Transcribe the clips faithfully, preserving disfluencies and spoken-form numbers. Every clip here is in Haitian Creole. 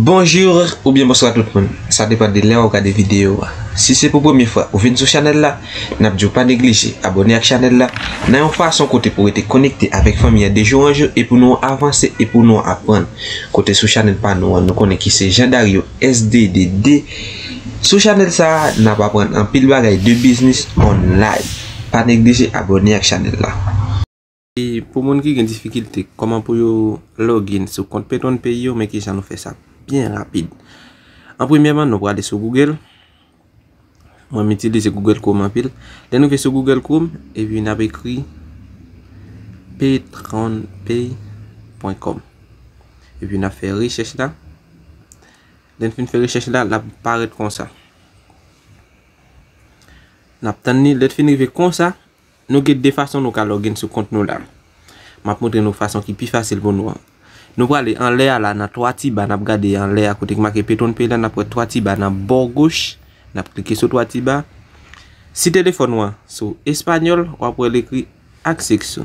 Bonjou oubyen bonswa tout moun. Sa depann de lè w ap gade videyo a. Si se pou premye fwa ou vin sou chanèl la, n ap di w pa neglije abòne ak chanèl la nan yon fason kote pou w rete konekte avèk fanmi an de jou an jou e pou nou avanse e pou nou aprann. Kote sou chanèl pa nou an, nou konnen ki se Jean Dario S D D D. Sou chanèl sa a, n ap aprann anpil bagay de biznis online. Pa neglije abòne ak chanèl la. E pou moun ki gen difikilte, kòman pou yo login sou kont PetronPay yo, men kijan nou fè sa byen rapid. An premyèman, nou prale sou Google. Mwen, m itilize Google Chrome anpil. Lè nou rive sou Google Chrome, epi n ap ekri petronpay pwen kòm. Epi n ap fè rechèch la. Lè n fin fè rechèch la, l ap parèt konsa. N ap tann li, lè l fin rive konsa, nou gen de fason nou ka login sou kont nou la. M ap montre nou fason ki pi fasil pou nou an. Nou prale anlè a la, nan twa ti ba, n ap gade anlè a kote ki make PetronPay la, n ap wè twa ti ba nan bò goch, n ap klike sou twa ti ba. Si telefòn ou an sou espanyòl, w ap wè l ekri acceso.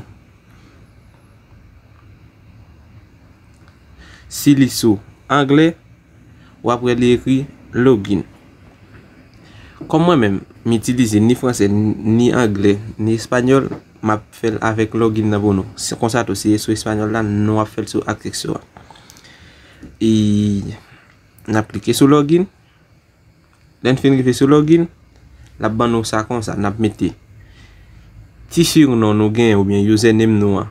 Si li sou anglè, w ap wè li ekri login. Kòm mwen menm, m itilize ni fransè, ni anglè, ni espanyòl, m ap fè l avèk login nan pou nou. Se konsa tou, si e sou espanyòl la, nou ap fè l sou acceso a. E n ap klike sou login. Lè n fin rive sou login, l ap ban nou sa konsa, n ap mete ti surnon nou genyen oubyen username nou an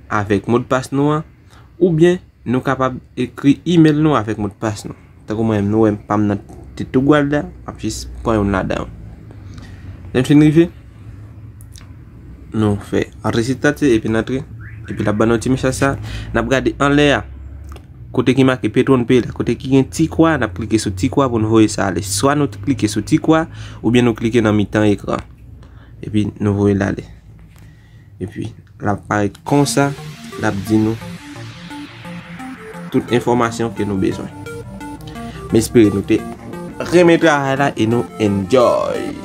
avèk modpas nou an, oubyen nou kapab ekri email nou avèk modpas nou. Tankou mwen menm, nou wè pa m nan te tou gwal la, m ap jis pran youn ladan yo. Lè n fin rive, nou fè anrejistre epi n antre, epi l ap ban nou ti mesaj sa, n ap gade anlè a, kote ki make PetronPay la, kote ki gen ti kwa, n ap klike sou ti kwa pou n voye sa ale. Swa nou klike sou ti kwa, oubyen nou klike nan mitan ekran. Epi nou voye l ale. Epi l ap parèt konsa, l ap di nou tout enfòmasyon ke nou bezwen. M espere nou te renmen travay la e nou enjoy.